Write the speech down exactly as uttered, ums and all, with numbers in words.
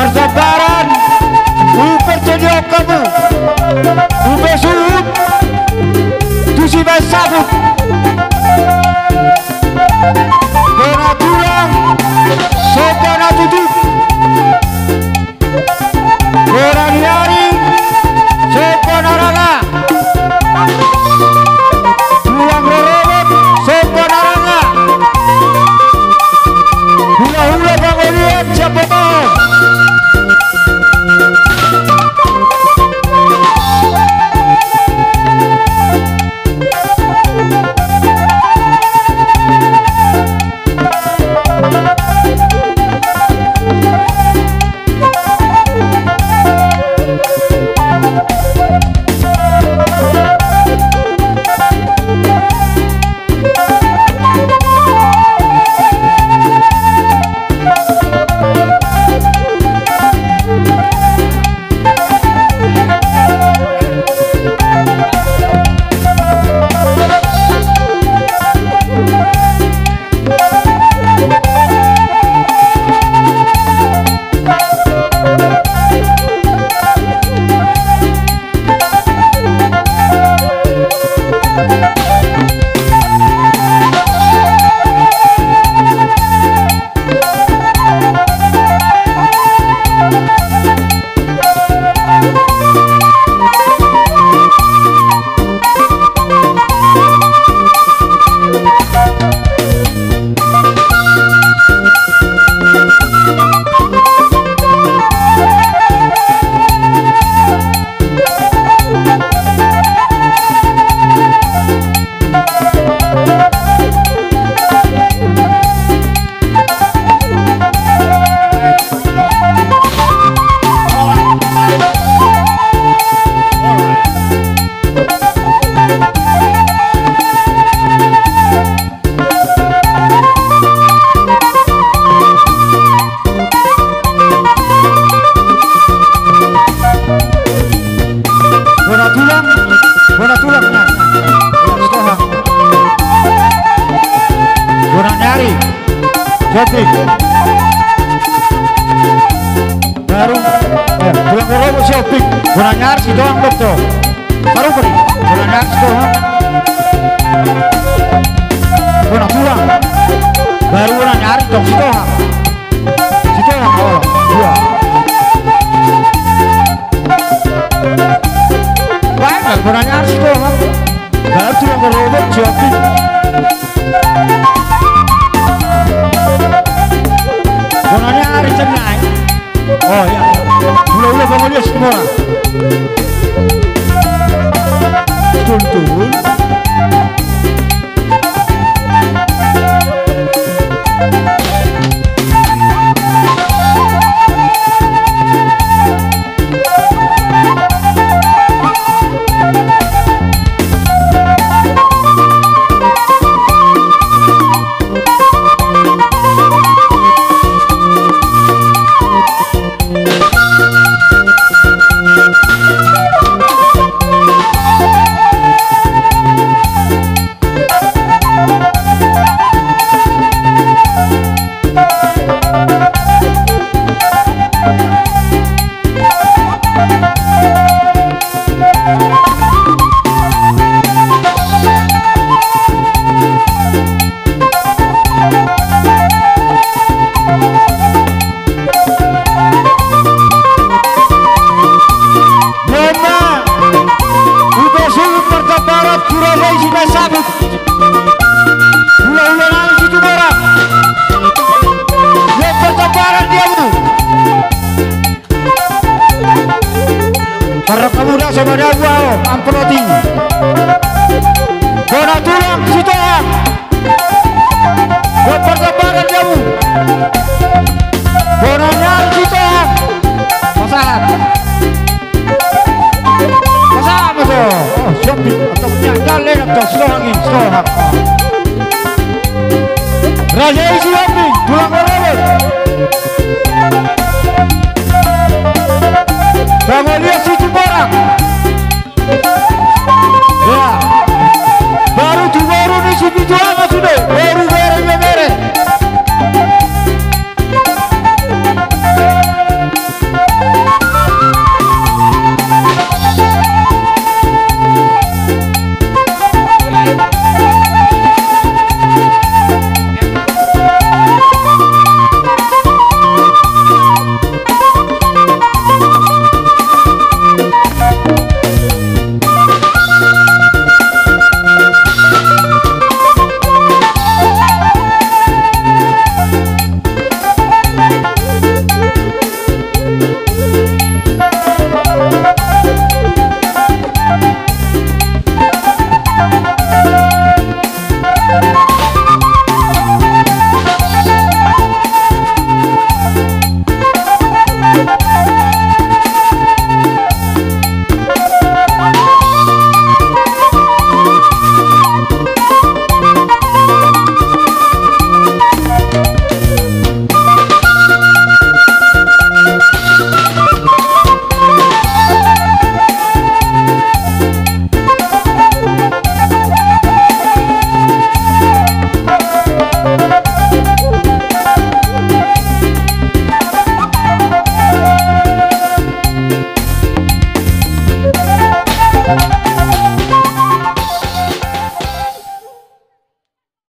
Sabaran, hupertandinghon hamu. Hupe suhut tu sibaen saput. Bona tulang, somba na tutu. Bona ni ari, somba na raga. Tulang rorobot, somba na raga. Hulahula pangolian siap botohon. Bona tulang, bona tulang, nah. Bona ni ari. Jadi. Baru, eh, tulang rorobot si Opik. Bona ni ari Sitohang, betul. Baru beri. Bona ni ari Sitohang. Bona tulang. Baru bona ni ari tong Sitohang. Sitohang, oh, dua. Baru bona ni ari Sitohang. Baru tulang rorobot si Opik. Bona ni ari Cenai. Oh ya. Hulahula pangolian Situmorang. Betul, betul. Bona, hupe suhut martabarat, hurasa isi na sabut. Hulahula nami Situmorang. Ia martabarat di hamu. Tarrap hamu da sama dabu aho, amplop i. Bona tulang Sitohang. Bona partambaran jabu. Bona ni ari Sitohang. Pasahat. Pasahat ma so. Oh, siap di. Atau punya jalan atau Sitohang ini, Sitohang. Raja isi api, tulang lelewet. Pangolian Situmorang. Ya. Baru tu baru ni si pitu ama sude.